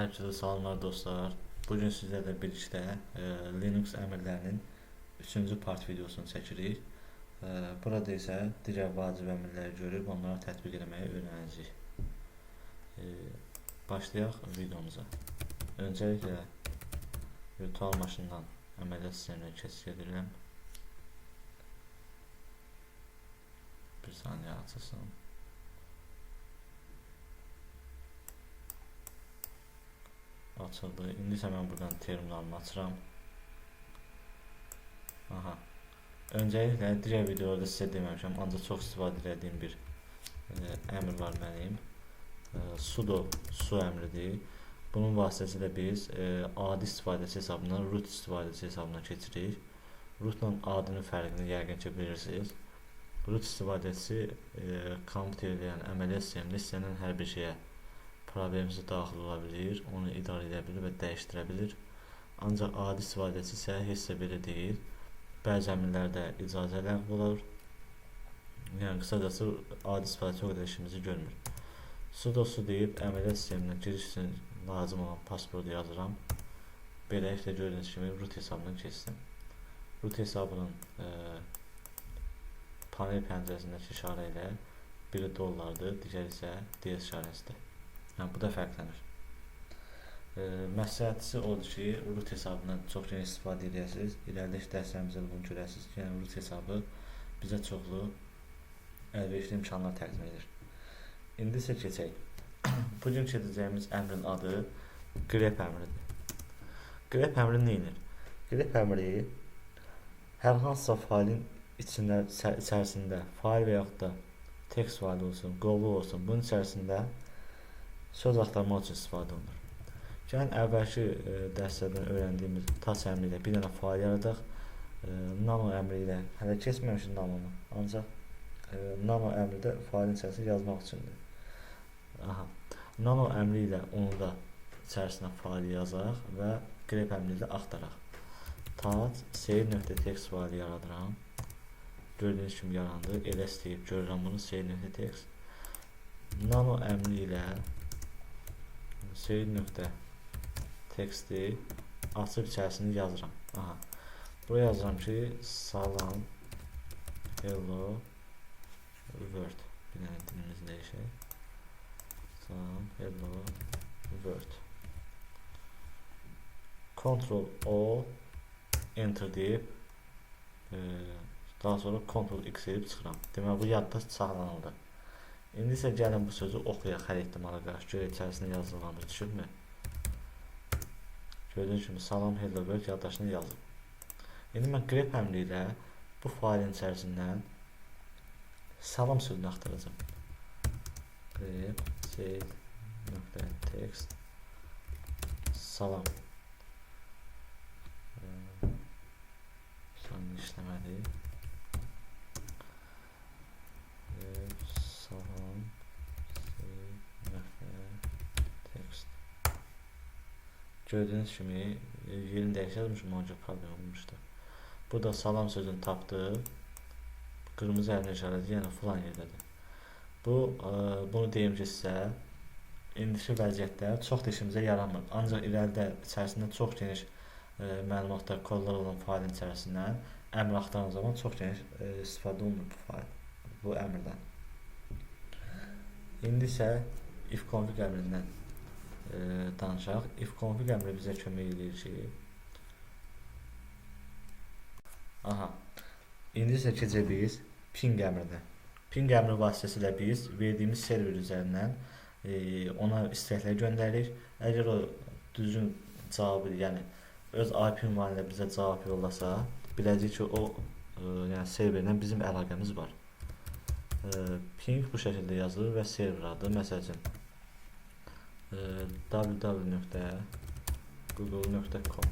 Herkese salamlar dostlar. Bugün sizlerle birlikte Linux əmrlərinin 3-cü part videosunu çəkirik. Burada isə digər vacib əmrləri görüb onları tətbiq etməyi öyrənəcəyik. Başlayaq videomuza. Öncəliklə virtual maşından əməliyyat sisteminə keçid edirəm. Bir saniyə açılsın. Açıldı. İndi isə mən buradan terminalımı açıram. Aha. Öncəliklə digər videolarda sizə deməmişəm, ancaq çox istifadə etdiyim bir əmr var mənim. Sudo su əmridir. Bunun vasitəsilə biz adi istifadəçi hesabından root istifadəçi hesabına keçirik. Rootla adinin fərqini yəqin ki bilirsiniz. Root istifadəçisi kompüterdə, yəni əməliyyat sistemində istənilən hər bir şeyə problemsiz daxil ola bilir, onu idarə edə bilir və dəyişdirə bilir. Ancaq adi istifadəçi isə heç də belə deyil. Bəzi əmrlərdə icazə ləğv olur. Yəni qısacası adi istifadəçi o qədər işimizi görmür. Sudo su deyib əməliyyat sisteminə giriş üçün lazım olan pasportu yazıram. Beləliklə gördüyünüz kimi root hesabına keçdim. Root hesabının panel pəncərəsindəki işarə ilə biri dollardır, digəri isə DS işarəsidir. Yəni, bu da fərqlənir. Məsləhətçisi odur ki, root hesabından çox geniş istifadə edəsiniz. İrəlidəki dərslərimizdə də bunu görəsiniz ki, yəni root hesabı bizə çoxlu əlverişli imkanlar təqdim edir. İndi isə keçək. Bugün keçəcəyimiz əmrin adı grep əmridir. Grep əmri nə edir? Grep əmri hər hansısa faylin içərisində fayl və yaxud da tekst faylı olsun, qovluq olsun, bunun içərisində söz axtarmaq üçün istifadə olunur. Gəlin əvvəlki dərslərdən öyrəndiyimiz touch əmri ilə bir dənə fayl yaradaq. Nano əmri ilə hələ keçməmişik nanonu, ancaq nano əmri də faylin içərisində yazmaq üçündür. Aha. Nano əmri ilə onu da içərisinə fayl yazaq və grep əmri ilə axtaraq. Touch save.text faylı yaradıram. Gördüyünüz kimi yarandı. Ls deyib görürəm bunu save.text. Nano əmri ilə save.texti açıb içərisini yazıram. Aha. Buraya yazıram ki, salam hello world. Bir dənə dilimizi dəyişək. Salam hello world. Ctrl O enter deyib daha sonra Ctrl X edib çıxıram. Deməli bu yadda saxlanıldı. İndi isə gəlin bu sözü oxuyaq hər ehtimala qarşı. Görək içərisində yazılanımız düşübmü? Gördüyünüz kimi salam hello world yaddaşına yazıb. İndi mən grep əmri ilə bu faylin içərisindən salam sözünü axtaracağam. Grep save.text salam. Saniyə işləmədi. Salam save.text. Gördüyünüz kimi yerini dəyişə yazmışım, ona görə problem olmuşdu. Burada salam sözünü tapdı. Qırmızı əmr işarəsi, yəni filan yerdədir. Bunu deyim ki sizə, indiki vəziyyətdə çox da işimizə yaramır. Ancaq irəlidə içərisində çox geniş məlumatlar, kodlar olan faylin içərisindən əmr axtaran zaman çox geniş istifadə olunur bu fayl, bu əmrdən. İndi isə ifconfig əmrindən danışaq. Ifconfig əmri bizə kömək edir ki, aha, indi isə keçək biz ping əmrinə. Ping əmri vasitəsilə biz verdiyimiz server üzərindən ona istəklər göndəririk. Əgər o düzgün cavabı, yəni öz IP ünvanı ilə bizə cavab yollasa, biləcəyik ki, o yəni serverlə bizim əlaqəmiz var. Ping bu şəkildə yazılır və server adı, məsəl üçün www.google.com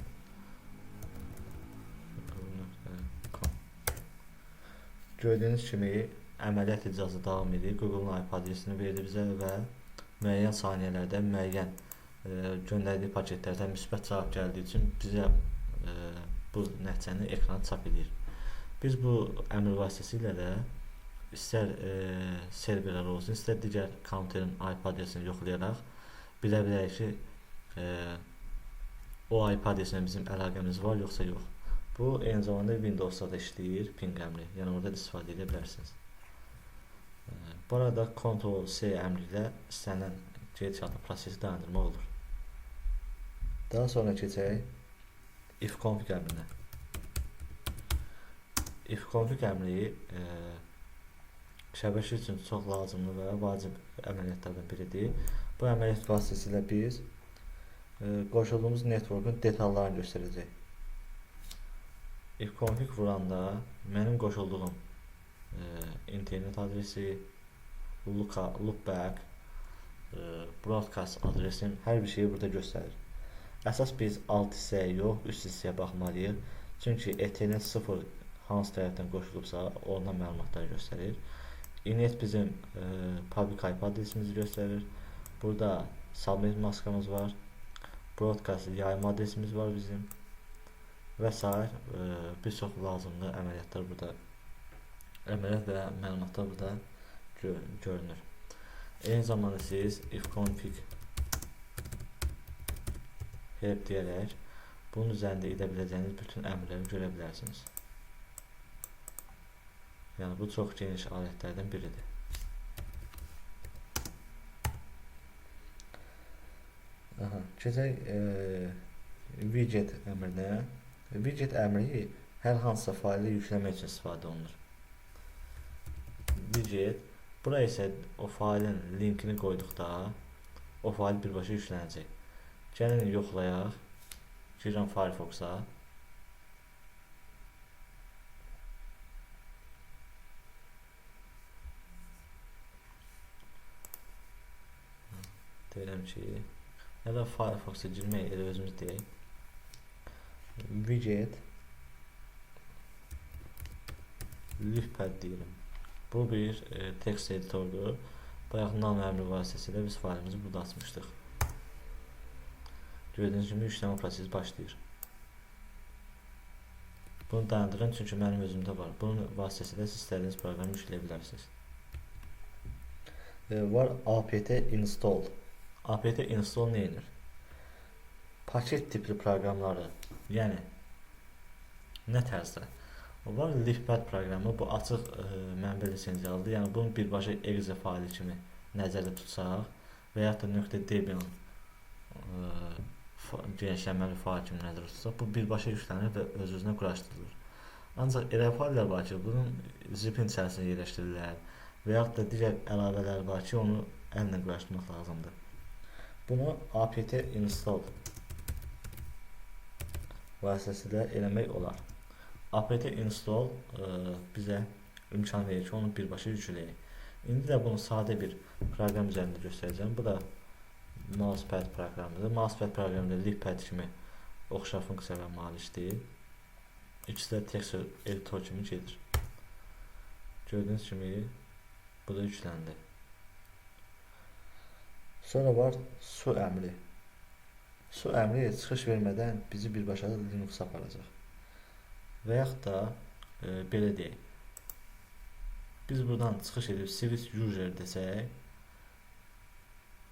google.com. Gördüyünüz kimi əməliyyat icrası davam edir. Google-un IP adresini verdi bizə və müəyyən saniyələrdə müəyyən göndərdiyi paketlərdən müsbət cavab gəldiyi üçün bizə bu nəticəni ekrana çap edir. Biz bu əmr vasitəsilə də istər serverlər olsun, istər digər kompüterin IP adresini yoxlayaraq bilə bilərik ki, o IP adresinə bizim əlaqəmiz var yoxsa yox. Bu eyni zamanda Windows-da da işləyir ping əmri. Yəni orada da istifadə edə bilərsiniz. Bu arada Ctrl-C əmri ilə istənilən gedişatlı prosesi dayandırmaq olur. Daha sonra keçək ifconfig əmrinə. Ifconfig əmri şəbəkə üçün çox lazımlı və vacib əməliyyatlardan biridir. Bu əməliyyat vasitəsilə biz qoşulduğumuz network'un detallarını göstərəcək. Ifconfig vuranda mənim qoşulduğum internet adresi, loopback, broadcast adresim, hər bir şeyi burada göstərir. Əsas biz alt hissəyə yox, üst hissəyə baxmalıyıq. Çünki Ethernet 0 hansı tərəfdən qoşulubsa, ondan məlumatlar göstərir. Inet bizim public IP adresimizi göstərir. Burada subnet maskamız var. Broadcast yayma adresimiz var bizim. Və sair bir çox lazımlı əməliyyatlar burada, əməliyyat və məlumatlar burada görünür. Eyni zamanda siz ifconfig help deyərək bunun üzərində edə biləcəyiniz bütün əmrləri görə bilərsiniz. Yəni bu çox geniş alətlərdən biridir. Aha, keçək widget əmrinə. Widget əmri hər hansısa faylı yükləmək üçün istifadə olunur. Widget, bura isə o faylın linkini qoyduqda o fayl birbaşa yüklənəcək. Gəlin yoxlayaq. Girirəm Firefox-a. Deyirəm ki, ya da Firefox-a girmək elə özümüz deyək. Widget Leafpad deyirəm. Bu bir text editordur. Bayaq nano əmri vasitəsilə biz faylımızı burada açmışdıq. Gördüyünüz kimi yükləmə prosesi başlayır. Bunu dayandırın, çünki mənim özümdə var. Bunun vasitəsilə siz istədiyiniz proqramı yükləyə bilərsiniz. Var apt install. Apt install nə edir? Paket tipli proqramları, yəni nə tərzdə? Var Leafpad proqramı, bu açıq mənbə lisenziyalıdır. Yəni bunu birbaşa exe faylı kimi nəzərdə tutsaq və yaxud da .debian genişlənməli fayl kimi nəzərdə tutsaq, bu birbaşa yüklənir və öz-özünə quraşdırılır. Ancaq elə fayllar var ki, bunun zipin içərisində yerləşdirirlər və yaxud da digər əlavələr var ki, onu əllə quraşdırmaq lazımdır. Bunu apt install vasitəsilə eləmək olar. Apt install bizə imkan verir ki, onu birbaşa yükləyək. İndi də bunu sadə bir proqram üzərində göstərəcəm. Bu da Mousepad proqramıdır. Mousepad proqramı da Leafpad kimi oxşar funksiyalara malikdir. İkisi də text editor kimi gedir. Gördüyünüz kimi bu da yükləndi. Sonra var su əmri. Su əmri çıxış vermədən bizi birbaşa Linux-a aparacaq. Və yaxud da belə deyək. Biz buradan çıxış edib switch user desək,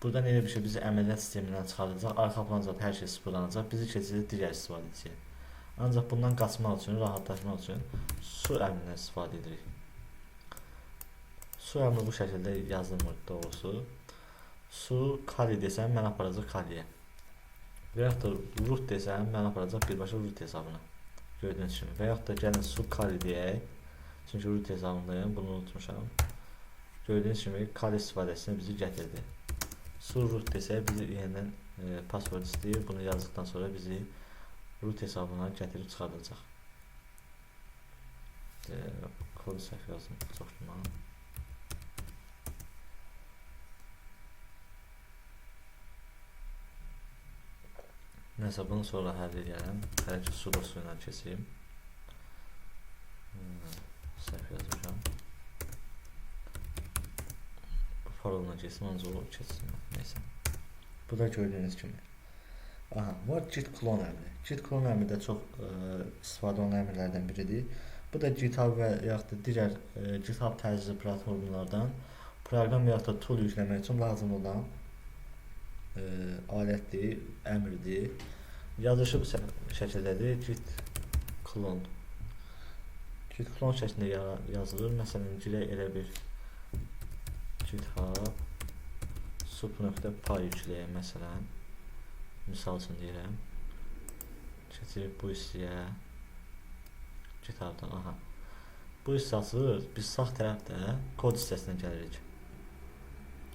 buradan elə bir şey bizi əməliyyat sistemindən çıxardacaq, arxa plan zat hər şey sıfırlanacaq, bizi keçəcək digər istifadəçiyə. Ancaq bundan qaçmaq üçün, rahatlaşmaq üçün su əmrindən istifadə edirik. Su əmri bu şəkildə yazılmır doğrusu. Su Kali desəm, mən aparacaq Kaliyə. Və yaxud da root desəm, mən aparacaq birbaşa root hesabına. Gördüyünüz kimi. Və yaxud da gəlin su Kali deyək. Çünki root hesabındayım, bunu unutmuşam. Gördüyünüz kimi Kali istifadəsinə bizi gətirdi. Su root desək bizi yenidən password istəyir. Bunu yazdıqdan sonra bizi root hesabına gətirib çıxardacaq. Kodu səhv yazdım, çox güman. Nəsə, bunu sonra həll edərəm. Hələ ki, sudo su ilə keçeyim. Səhv yazmışam. Bu parolla keçsin, ancaq o keçsin. Neysə. Bu da gördüyünüz kimi. Aha, var git clone əmri. Git clone əmri də çox istifadə olunan əmrlərdən biridir. Bu da GitHub və yaxud da digər GitHub tərzi platformlardan proqram və yaxud da tool yükləmək üçün lazım olan alətdir, əmrdir. Yazılışı bu şəkildədir. Git clone. Git clone şəklində yazılır. Məsələn, girək elə bir GitHub sub.py yükləyək məsələn. Misal üçün deyirəm. Keçirik bu hissəyə. GitHub'dan, aha. Bu hissə açılır. Biz sağ tərəfdə kod hissəsinə gəlirik.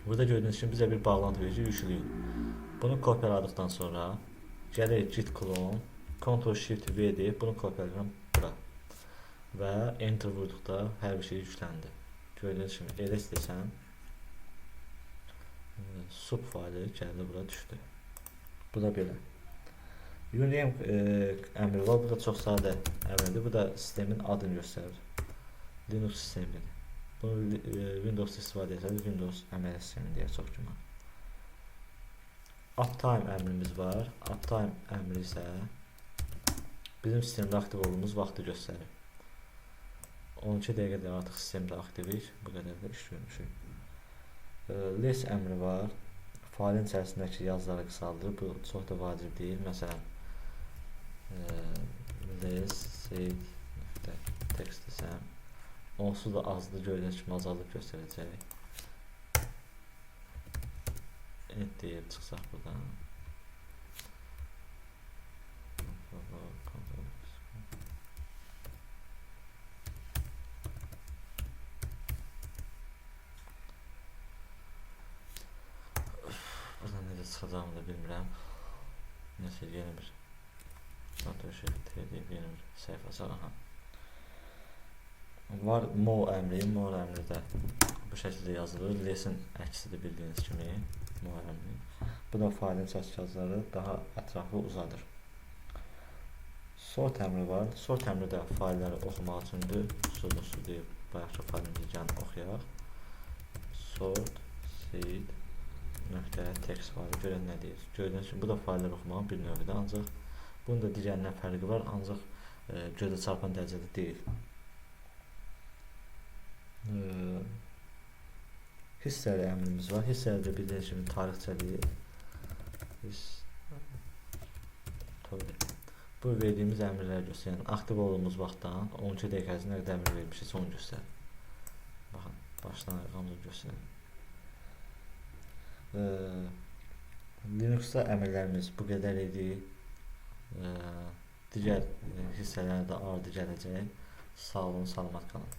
Burada gördüyünüz kimi bizə bir bağlantı verir, yükləyin. Bunu kopyaladıqdan sonra gəlirik git clone, Ctrl Shift V deyib bunu kopyalayıram bura. Və enter vurduqda hər bir şey yükləndi. Gördüyünüz kimi ls desəm sub faylı gəldi bura düşdü. Bu da belə. Uname əmri var. Bu da çox sadə əmrdir. Bu da sistemin adını göstərir. Linux sistemidir. Bunu Windows istifadə etsəniz Windows əməliyyat sistemi deyə çox güman. Uptime əmrimiz var. Uptime əmri isə bizim sistemdə aktiv olduğumuz vaxtı göstərir. 12 dəqiqədir artıq sistemdə aktivik. Bu qədər də iş görmüşük. Less əmri var. Faylın içərisindəki yazıları qısaldır. Bu çox da vacib deyil. Məsələn, less seed.text desəm, onsuz da azdır, gördüyünüz kimi azaldıb göstərəcək. End deyib çıxsaq buradan. Buradan necə çıxacağımı da bilmirəm. Nəsə yeni bir Ctrl Shift T deyib yeni bir səhifə açaq. Aha. Var more əmri, more əmri də bu şəkildə yazılır. Less-in əksidir bildiyiniz kimi more əmri. Bu da faylın səs yazıları daha ətraflı uzadır. Sort əmri var. Sort əmri də faylları oxumaq üçündür. Sudo su deyib bayaqki faylımızı gəlin oxuyaq. Sort seed nöqtə text faylı görək nə deyir. Gördüyünüz kimi bu da faylları oxumağın bir növüdür. Ancaq bunun da digərindən fərqi var, ancaq gözə çarpan dərəcədə deyil. History əmrimiz var. History də bildiyiniz kimi tarixçədir. History. Bu verdiyimiz əmrləri göstərir. Yəni aktiv olduğumuz vaxtdan 12 dəqiqə ərzində nə qədər əmr vermişik, onu göstərir. Baxın, başdan ayağa göstərir. Linuxda əmrlərimiz bu qədər idi. Digər hissələrdə ardı gələcək. Sağ olun, salamat qalın.